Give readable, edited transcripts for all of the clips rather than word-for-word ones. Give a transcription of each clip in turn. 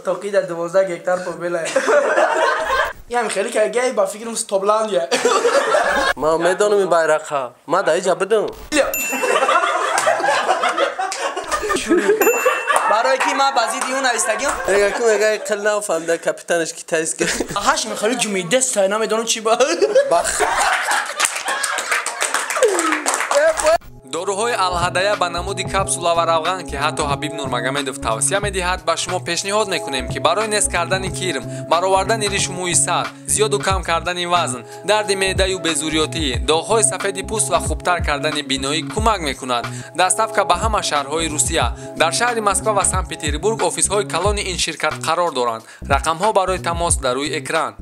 Тоқи дар 12 гектар побела. Ям хеле ки ба фикрам Стобландия. Ман медонам ин байрақа. Ман дар иҷа будам. Барои ки ман ба зидди ӯ навистагиам. Мега ки мега қил нафаҳмида капитанаш китайский. Ҳаш мехоли ҷумидаст, намедонам чӣ ба. Бах. Доруҳои Алҳадая ба намуди капсула ва равған, ки ҳатто Ҳабиб Нурмагомедов тавсия медиҳад, ба шумо пешниҳод мекунем, ки барои нест кардани кирм, баровардани ришу мӯи сар, зиёду кам кардани вазн, дарди меъдаю безурётӣ, доғҳои сафеди пӯст ва хубтар кардани биноӣ кӯмак мекунад. Доставка ба ҳама шаҳрҳои Русия. Дар шаҳри Москва ва Санкт-Петербург офисҳои калони ин ширкат қарор доранд. Рақамҳо барои тамос дар рӯи экран.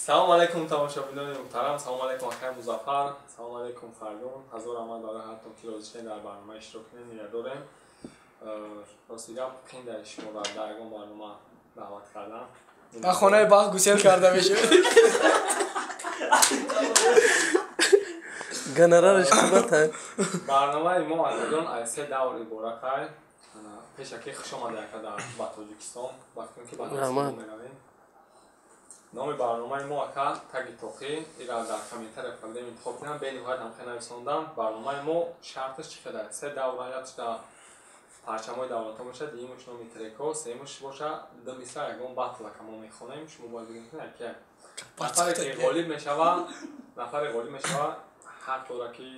Салом алейкум тамошобинони муҳтарам, салом алейкум акай Музаффар, салом алейкум Фардун. Ҳазор раҳмат барои ҳартон ки розӣ шудед дар барнома иштирок кунед, миннатдорем. Рости гап қинда шуморо дар ягон барнома даъват кардан. Ба хонаи бахт гусел карда мешавед. Гонорараш қимат. Барномаи мо азизон аз се давр иборат аст. Пешакӣ хуш омадед ака ба Тоҷикистон. Ба фикрам ки ба Тоҷикистон меравем. Номи барномаи мо ака таги тоқӣ, ира дар комментария фардем интихоб кунам, бениҳоят ҳам хеле нависондам. Барномаи мо шарташ чӣ қадар? Се давра якта парчамҳои давлатҳо бошад, дуюмаш номи треко, сеюмаш боша ду мисра ягон батл ака мо мехонем, шумо бояд бигӯед ки яке. Нафаре ки ғолиб мешава, нафаре ғолиб мешава, ҳақ дора ки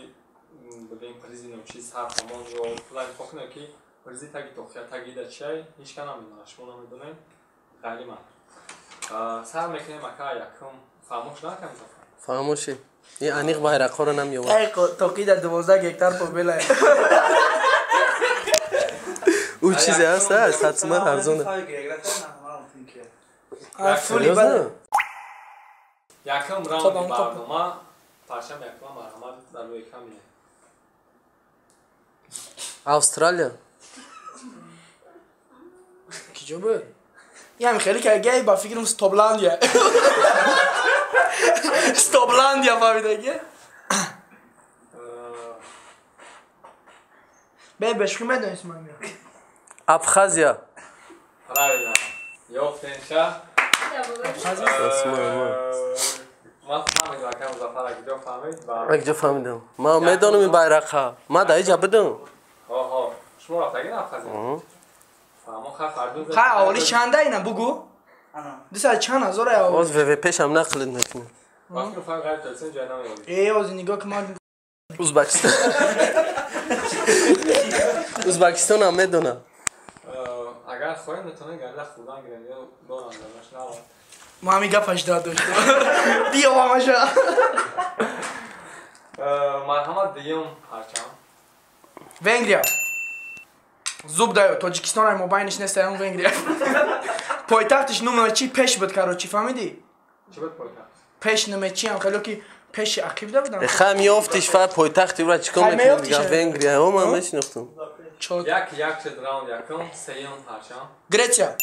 бигӯем призи ночи сар сомон ё пула интихоб кунем ки призи таги тоқия тагида чиай, ҳеҷ кас намедонад, шумо намедонед, ғайри ман. Сар мекунем ака якум. Фаҳмош накам Музаффар? Фаҳмоши. Ин аниқ байрақҳоро намеёбад. Тоқи дар 12 гектар побела. Ӯ чизе ҳаст, сад суман арзона. Якум раунди барнома парчам якума марҳамат дар рӯи экран бинед. Австралия. Киҷо буд? Ям хеле ки ба фикрам Стобландия. Стобландия фаҳмидаги? Бе бешхи медонис ман меям. Абхазия. Правильно. Ёфтенша. Абхазия. Ман фаҳмидам ака Музаффар, акҷо фаҳмид ва акҷо фаҳмидам. Ман медонам ин байрақа. Ман дар иҷа будам. Ҳо, шумо рафтагин Абхазия? Ха, аҳоли чанда ина бугу? 200 чанд ҳазор аҳоли. Оз ВВП-шам нақлид мекунем. Э, оз нигоҳ ки ман Узбекистон. Узбекистон ҳам медонам. Агар хоҳед метавонед галла хӯрдан гирем ё дорам дараш на. Ман ҳамин гапаш дад доштам. Биё ҳамаша. Марҳамат дуюм парчам. Венгрия. Зуб даю, Тоҷикистон ай мобайниш нест, ай он Венгрия. Пойтахтиш нумер чи пеш буд, короче, фаҳмидӣ? Чӣ буд пойтахт? Пеш нумер чи ам хело ки пеши ақиб да будам. Хам ёфтиш фа пойтахти ура чикор мекунӣ дигар Венгрия, ҳо ман мешинохтам. Як як шуд раунд якум, сеюм парчам. Гретсия.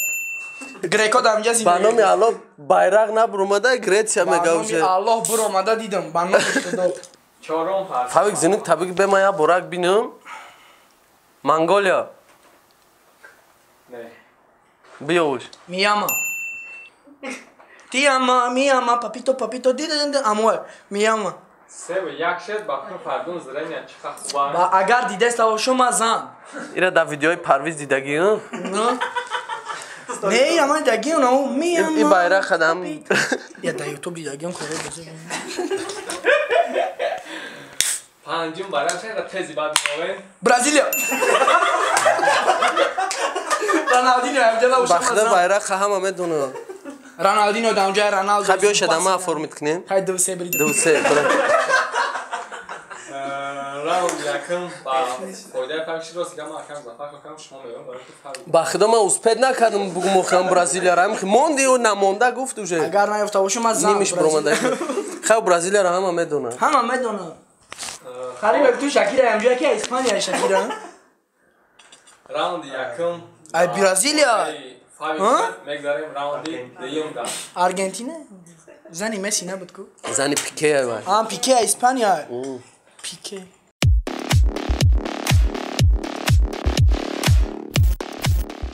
Греко дар инҷа зиндагӣ. Ба номи Аллоҳ байрақ набуромада, Гретсия мега уже. Ба номи Аллоҳ буромада дидам, ба номи Худо. Чорум парчам. Фавик зинук табик бе ман як борак бинам. Монголия. Не. Биёвуш. Мияма. Ти ама, мияма, папито, папито, дида, амуэ, мияма. Севу як шед, ба фикр Фардун зрения чӣ ха хуба. Ба агар дидеста бошо ма зан. Ира дар видеои Парвиз дидагӣ, ҳа? Не, ама дидагӣ, онау мияма. И байрақ хадам. Я дар Ютуб дидагӣ, он коро бозӣ. Панҷум байрақ шед, тези баъд меовем. Бразилия. Роналдино ҳамҷа набошад. Ба худо байрақ ҳама медонад. Роналдино дар онҷа Роналдо. Ха биё шада ма оформит кунем. Хай ду се бирид. Ду се бира. Раунд якум ба фоидаи фарқ шуд, рости гап ман акам Зафар кардам, шумо меём барои ки фарқ. Ба худо ман успед накардам бугум охирам Бразилияро. Ҳам монди ӯ намонда гуфт уже. Агар наёфта бошам ман зан. Нимиш буромада. Хай Бразилияро ҳама медонад. Ҳама медонад. Хариб ту Шакира ҳамҷа ки Испания Шакира. Раунди якум. Ай Бразилия. Мегзарем раунди дуюм да. Аргентина? Зани Месси набуд ку? Зани Пике вай. А, Пике Испания. Пике.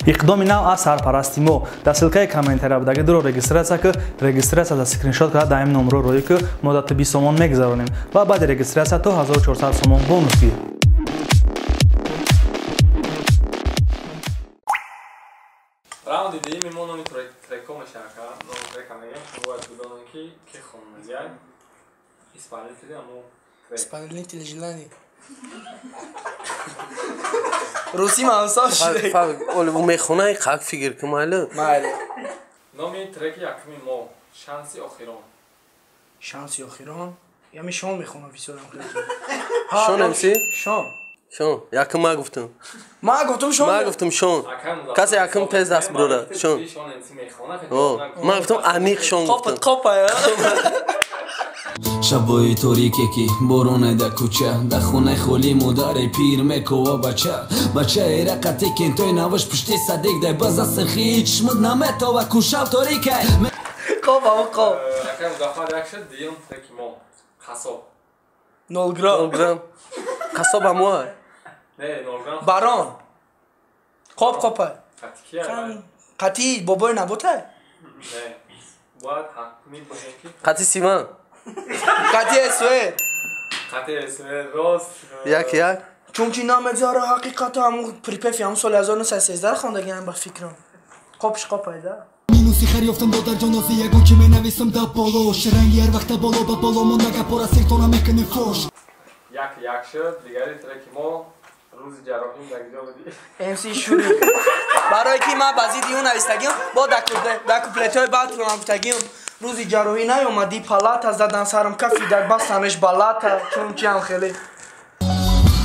Иқдоми нав аз сарпарасти мо. Дар ссилкаи комментария будаги дуро регистрация ки, регистрация за скриншот карда дар ин номро роӣ ки мо дар 20 сомон мегузаронем ва баъди регистрация то 1400 сомон бонус гир. Раунди дуюми мо номи треко мешавад, номи трека мегӯем, шумо бояд бидонед ки ки хонандагиай. Исполнители амо трек. Исполнители желаний. Русӣ мансоб шуд. Оли мехонаи қак фигр ки майли. Майли. Номи треки якуми мо Шанси охирон. Шанси охирон? Ями Шон мехонам бисёрам хеле. Шон МС? Шон. Шон. Якум ма гуфтам. Ма гуфтам Шон. Ма гуфтам Шон. Касе якум тез даст бурора. Шон. Шон МС мехона. Ма гуфтам аниқ Шон гуфтам. Қопа, қопа. Шабои торике ки бороне дар кӯча, дар хонаи холӣ модари пир мекова бача. Бачаи рақате кентои наваш пушти садик дай база сирхи чишмуд наметова кӯшав торикай. Қопа, қоп. Акай Музаффар як шуд, дуюм треки мо Қассоб. 0 грамм. 0 грамм. Қассоб ҳамоа? Не, 0 грамм. Барон. Қоп, қопа. Қатӣ кия? Қатӣ бобои наботай? Не. Бояд ҳатмӣ бошем ки Қатӣ Симан. Қатӣ СВ. Қатӣ СВ рост. Як як. Чунки намегзара ҳақиқата ҳамун припефи ҳамун соли 1913 хондагиам ба фикрам. Қопш қопайда. Минуси хар ёфтам додарҷонози ягон ки менависам да боло. Ширанги ҳар вақта боло ба боло монда гапора сиртона мекунем фош. Як як шуд, дигари треки мо Рӯзи ҷарроҳӣ дар куҷо будӣ? МС Шури. Барои ки ман ба зидди ӯ навистагиам, бо дар куплетҳои батлам гуфтагиам рӯзи ҷарроҳӣ наёмадӣ, палата задан сарам кафи дар бастанаш балата, чун чиам хеле.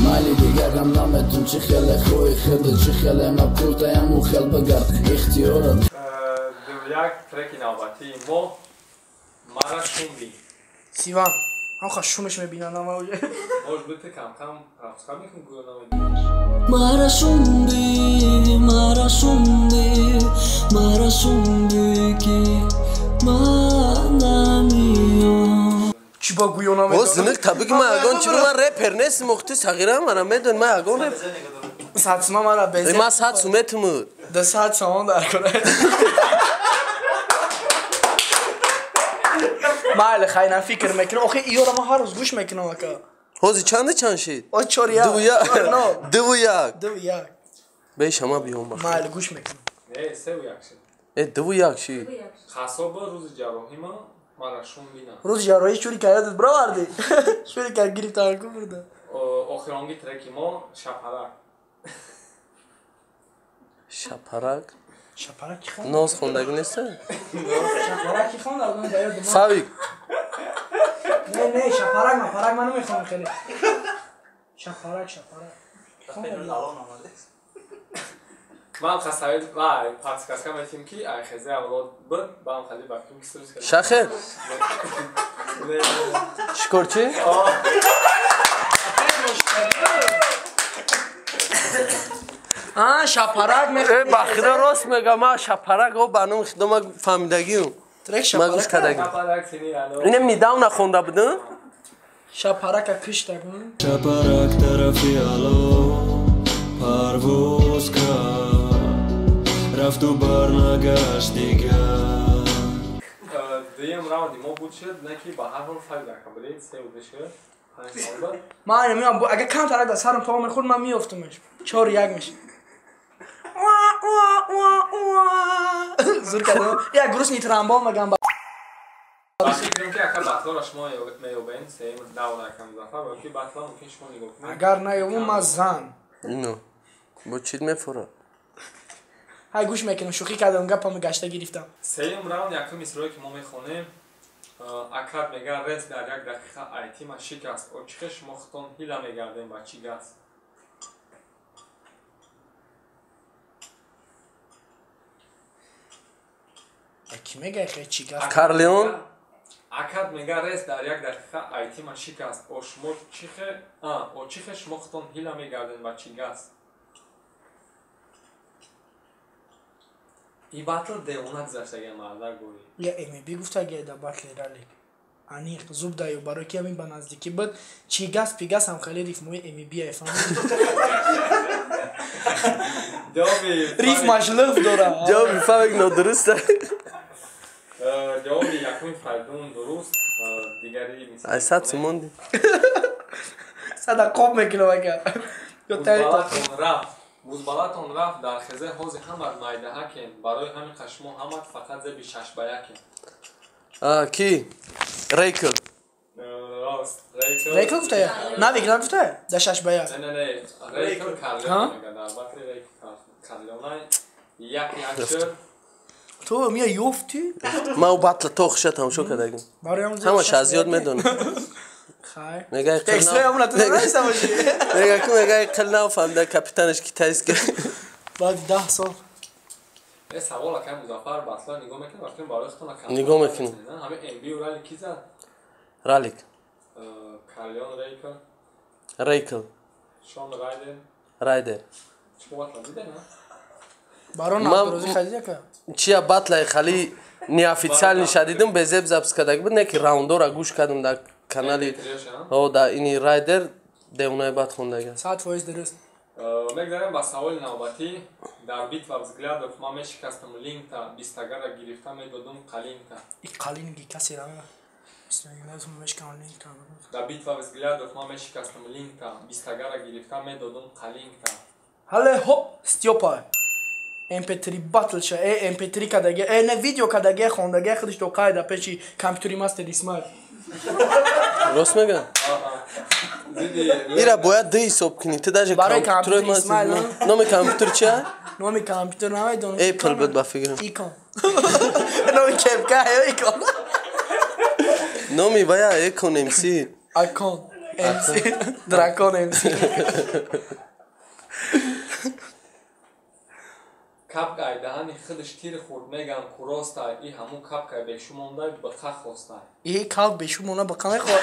Майли дигарам наметун чи хеле хоҳи хеда, чи хеле мапуртаям ӯ хел багард ихтиёрат. Як треки навбатии мо Мара шумби. Сиван. Ҳам шумеш мебинам уже. Может быть, ты кам-кам пропуска мекунӣ гӯё намедонӣ. Мара шумби, мара шумби, мара шумби ки ман намеём. Чӣ ба гӯё намедонам? О, зинак табиги ман ягон чӣ ман репер нестам, охти сағирам мара медон, ман ягон реп. Сад сума мара безе. Ман 100 сум метумуд. 200 сомон дар кора. Майли, хайна фикр мекунам. Охи иёра ман ҳар рӯз гӯш мекунам ака. Ҳозир чанде чанд шид? О, 4-1. 2-1. 2-1. 2-1. Беш ама биём ба. Майли, гӯш мекунам. Не, 3-1 шид. 2-1 шид. Қассоба рӯзи ҷарроҳӣ ма мара шум бинам. Рӯзи ҷарроҳӣ шури кардад бироварди. Шури кард гирифтан ку бурда. Охиронги треки мо Шапарак. Шапарак? Шапарак ки хонд? Ноз хондагӣ нест? Шапарак ки хонд? Аз ман ба ёд омад. Фавик. Не, не, шапарак ман, парак ман намехонам хеле. Шапарак, шапарак. Ман қасавид, вай, подсказка метим ки ай хезе авлод буд, бам хали ба ким кисрус кардам. Шахе? Шикорчи? А, шапарак мехонам. Ба худо рост мегам, ман шапарак о ба номи худо ман фаҳмидагиам. Трек Ман гӯш шапарак. кардагим. Шапарак сини ало. Инем недавно хонда будам. Шапарака киштагм. Шапарак тарафи ало парвоз кард, рафту барнагашт дигар. Дуюм раунди мо буд шуд, не ки ба ҳар ҳол файда кабудед, се ду шуд. 5 савол буд. Ман намеём, агар камтар дар сарам то мехӯрд, ман меёфтамаш. 4-1 мешид. Зур кардам. Як грустный трамбон мегам. Фикр ки ака батлора шумо меёбен, сеюм давра ака Музаффар, ва ки батла мумкин шумо нигоҳ кунед. Агар наёбум ман зан. Ино. Бо чид мефура? Ҳай гӯш мекунам, шӯхӣ кардам, гапамро гашта гирифтам. Сеюм раунд якум мисрое ки мо мехонем, акад мега рес дар як дақиқа айтима шикаст. Очихе шумо худтон ҳила мегардем ба чӣ газ? Ки мегай хе чӣ газ? Карлеон? Акад мега рес дар як дақиқа айтима шикаст. О шумо чихе, очихе шумо худтон ҳила мегардем ба чӣ газ? И батл девона гузаштага марда гӯй. Я МБ гуфтага да батли Ралик. Аниқ зуб даю барои ки ҳамин ба наздикӣ буд. Чигас пигас ҳам хеле рифмои МБ ай фаҳмидӣ. Ҷавоби рифмаш луф дора. Ҷавоби фавик нодуруст. Ҷавоби якуми Фаридун дуруст, дигари Ай сад сумонди. Сада қоб мекунам ака. Ё рафт. Бузбалатон рафт дар хезе ҳози ҳамат майдаҳакен, барои ҳамин қашмо ҳамат фақат зеби 6-1. Ки? Рейкл. Рост, Рейкл. Рейкл гуфтая? Навик нагуфтая? Да 6-1. Не, не, не, Рейкл Карлеон мега, дар батли Рейкл Карлеонай 1-1 шуд. Ту мия ёфтӣ? Ман у батла то хуша тамошо кардагим. Ҳамаш аз ёд медонам. Хай. Мегай текстҳои ҳамона ту намедонистам бошӣ. Мега ку мегай қил нафаҳмида капитанаш китайский. Баъди 10 сол. Э савол акай Музаффар батла нигоҳ мекунем, вақте барои худтон акам. Нигоҳ мекунем. Ҳамин МБ ва Ралик ки зад? Ралик. Карлеон Рейкл. Рейкл. Шон Райдер. Райдер. Шумо батла дидед, на? Барон Абдурозӣ хадида ка? Чия батлаи хали неофициальный шадидим, безеб запис кардаги буд, не ки раундора гӯш кардам дар канали о да ини Райдер девонаи бад хондага. 100% дуруст. Мегзарем ба саволи навбатӣ. Дар битва взглядов ман мешикастам линкта, бистагара гирифта медодум қалинкта. И қалинги касе наме. Дар битва взглядов ман мешикастам линкта, бистагара гирифта медодум қалинкта. Ҳале хоп, Стёпа. MP3 батл ша, MP3 кадаге, не видео кадаге, хондаге, худиш то қайда пеши компютери мастер Исмаил. Рост мега? Ира бояд ду ҳисоб кунӣ, ту даже компютери мастер. Номи компютер чия? Номи компютер намедонам. Apple буд ба фикрам. Икон. Номи кепка Икон. Номи вая Икон MC. Икон MC. Дракон MC. Капкай даҳани худаш тир хӯрд, мегам куростай, и ҳамун капкай бешу мондай, биқа хостай. И калб бешу мона биқа мехоҳад.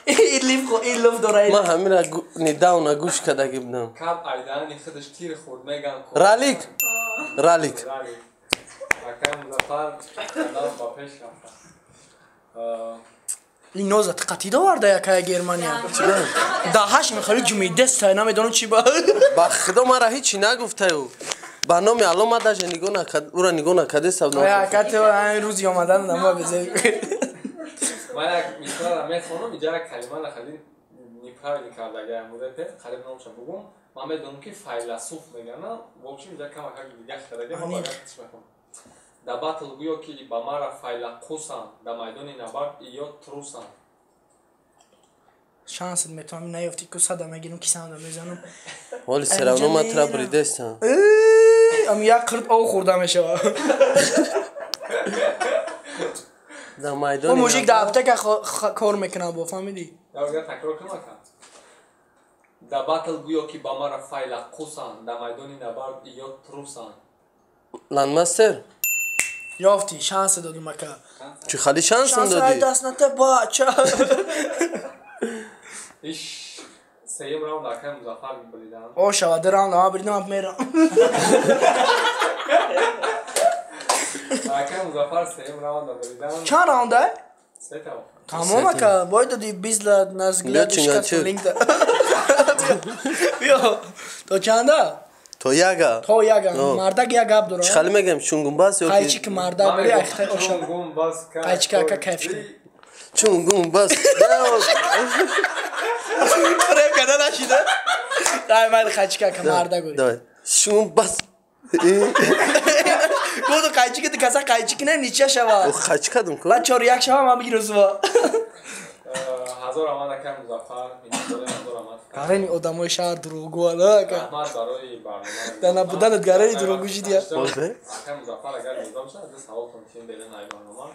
И лиф хо, и луф дора. Ман ҳамира недавно гӯш кардаги будам. Кап ай даҳани худаш тир хӯрд, мегам куростай. Ралик. Ралик. Ралик. Акай Музаффар қадам ба пеш рафта. Ин ноза қатӣ доварда якая Германия. Даҳаш мехоҳӣ ҷумидеста, намедонам чӣ ба. Ба худо мара ҳечи нагуфтаю. Ба номи Алло ман даже нигоҳ накард, ура нигоҳ накардеста. Ака ту ҳамин рӯзи омадан ма безе. Ман як мисолро мехонам, иҷа як калимаро хеле неправильно кардагиам репер, қариб номша бугум. Ман медонам ки файласуф мегӯянд, в общем иҷа камакак дигар кардагиам, ман багар чӣ мехонам. Да батл гӯё ки ба мара файлақусанд, да майдони набард иё трусанд. Шансат метавонам наёфтӣ ку сада мегирам, кисамда мезанам. Ҳоли всё равно ман тура буридестам. Ам як қирт об хӯрда мешавад. Дар майдони О мужик дар аптека кор мекунад, бо фаҳмидӣ? Ягар такрор кунам ака. Да батл гӯё ки ба мара файлақусанд, да майдони набард иё трусанд. Ландмастер? Ёфтӣ, шанс додум ака. Чӣ хали шансам додӣ? Шанс даст нате бача. Иш сеюм раунд акай Музаффар буридам. О шава, ду раунд ман буридам, ман мерам. Акай Музаффар сеюм раунда буридам. Чанд раунда? Се та. Тамом ака, бой додӣ бизла назглядиш касолинг. Биё, то чанда? То яга. То яга. Мардак як гап дорад. Чӣ хали мегӯям, чунгумбас ё қайчи ки мардак бори ахтай оша. Чунгумбас. Қайчи ки ака кайф шуд. Чунгумбас. Реп карда нашида. Дай майли қайчи ки ака мардак бори. Давай. Чунгумбас. Гуфту қайчи ки каса қайчи ки не нича шава. О қайчи кардам ку. Ла 4-1 шава ман бигир узва. Ҳазор омад акай Музаффар, миннатдорем, ҳазор омад. Гарени одамои шаҳр дурӯғгӯанд, ака. Раҳмат барои барнома. Дар набуданат гарени дурӯғгӯ шидия. Акай Музаффар агар лозим шавад, ду савол кунем берен ай барнома.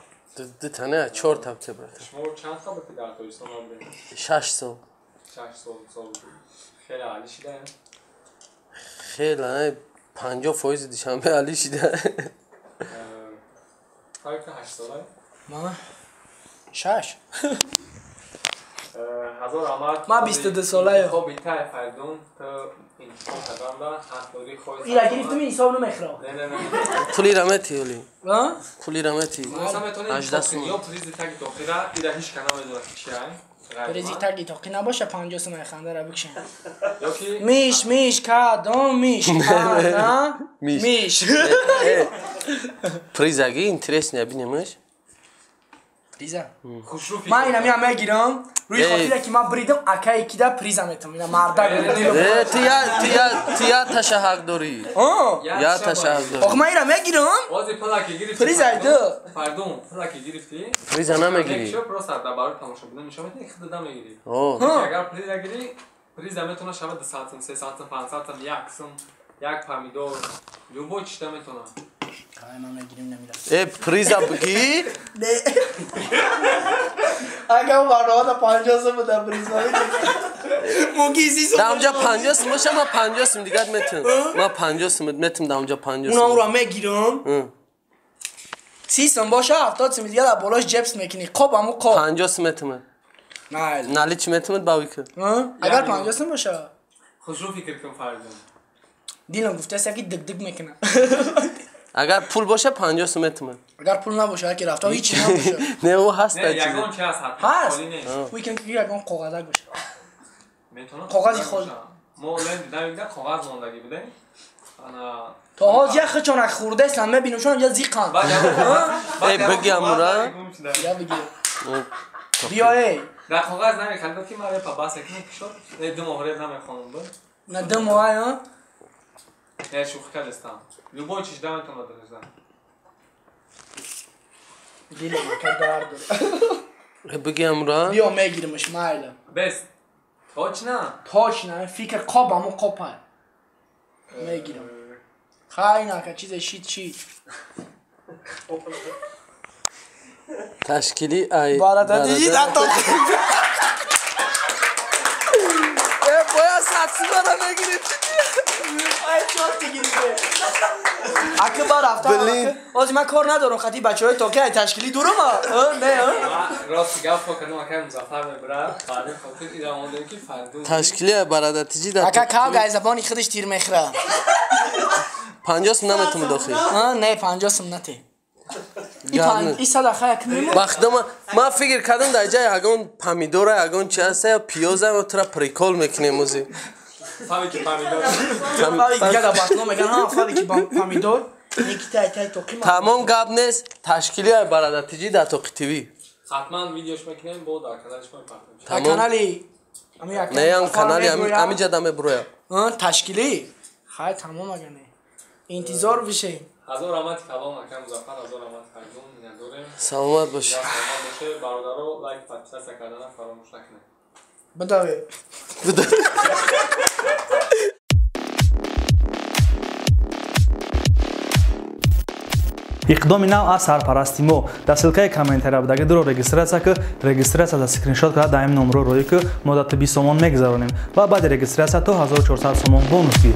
Ду тана 4 та бте брат. Шумо чанд сол буд ки дар Тоҷикистон омадед? 6 сол. 6 сол. Хеле аҳлӣ шидаем? Хеле, 50% Душанбе аҳлӣ шида. Фарқ 8 сола? Ман 6. Ҳазор раҳмат. Ман 22 солаям. Хоб итай Фаридун, ту интихоб карданда ҳақдорӣ хоҳӣ. Ира гирифтум ҳисоб намехӯрам. Не, не, не. Пули рамети оли. Пули рамети. 18 сум. Ё призи таги тоқира, ира ҳеч ка намедонад ки чи ай. Призи таги тоқи набоша 50 сум хандара бикшем. Ёки миш миш кадом миш кадом миш. Призаги интересный бинемаш. Приза. Ман ина меам мегирам. Рӯи хотире ки ман бридам акаи кида приза метам. Ина мардак. Э, ту я таша ҳақ дорӣ. Я таша ҳақ дорӣ. Ох, ман ира мегирам. Ози пула ки гирифтӣ. Приза ду. Фардун, пула ки гирифтӣ. Приза намегирӣ. Шо просто дар барои тамошобинон нишон медиҳӣ, худат намегирӣ. Агар приза гирӣ, приза метавонад шавад 2 сантим, 3 сантим, 5 сантим, 1 сум, як помидор, любой чиза метавонад. Э, приза бигӣ? Не. Агар барнома 50 сум буда приза. Мумкин 30 сум. Дамҷа 50 сум боша, ман 50 сум дигар метам. Ман 50 сум метам дамҷа 50 сум. Унам ро мегирам. 30 сум боша, 70 сум дигар дар болош ҷепс мекунӣ. Қоб аму қоб. 50 сум метам. Не. Нали чӣ метамад бавика? Агар 50 сум боша. Хушрӯ фикр кун Фаридун. Дилам гуфтааст ки диг-диг мекунад. Агар пул боша 50 сум метам. Агар пул набоша, яке рафта ҳеч чиз набоша. Не, ӯ ҳаст. Не, ягон чи ҳаст. Ҳаст. Уикенд ки ягон коғазак боша. Метавонад. Коғази холӣ. Мо ленд дидам, коғаз мондагӣ будем. Ана то ҳоз як хичонак хӯрдаистам, мебинам шон инҷа зиқанд. Э, биги амура. Я биги. Биё эй. Дар коғаз намехалид ки ман репа бас якин кишод. Не, ду моҳ реп намехонам бу. На ду моҳ, а? Не, шӯхӣ кардастам. Любой чиз наметавонад дореза. Дилам ака дард дорад. Биги амура. Биё мегиримаш, майла. Бес. Точно? Точно, фикр қоб аму қопай. Мегирам. Хай нака чизе шит шит. Ташкили ай. Барада дидид ато. Э, боя сатсимара мегирифт. Ай чорт гирифте. Ака бар рафта. Ози ман кор надорам, хати бачаҳои токи ай ташкили дурам. Не, рост гап кардам, ака Музаффар мебарад. Баъди хотир ира мондем ки Фаридун ташкили ай барада тиҷи да. Ака кав гай забони худаш тир мехӯрад. 50 сум наметам дохил. Не, 50 сум нате. И садақа як мемон. Вақта ман фикр кардам дар ҷай ягон помидора, ягон чи ҳаста ё пиёза, мо тура прикол мекунем ози. Фави ки помидор. Фави дига дар батло меган, ҳа, фави ки помидор. Никита ай тай тоқи ма. Тамом гап нест, ташкили ай барада тиҷи дар тоқи ТВ. Ҳатман видеош мекунем, бо дар каналиш мепартем. Дар канали ами як. Не, ам канали ами ҷа меброя. Ташкили? Хай тамом агане. Интизор бишем. Ҳазор раҳмати калом ака Музаффар, ҳазор раҳмати Фаридун, миннатдорем. Саломат бошед. Саломат бошед. Бародаро, лайк, подписаться кардана фаромӯш накунед. Бидаве. Бидаве. Иқдоми нав аз сарпарасти мо. Дар ссилкаи комментария будаги дуро регистрация ки, регистрация дар скриншот карда дар ин номро роӣ ки, мо дар 20 сомон мегузаронем ва баъди регистрация то 1400 сомон бонус гир.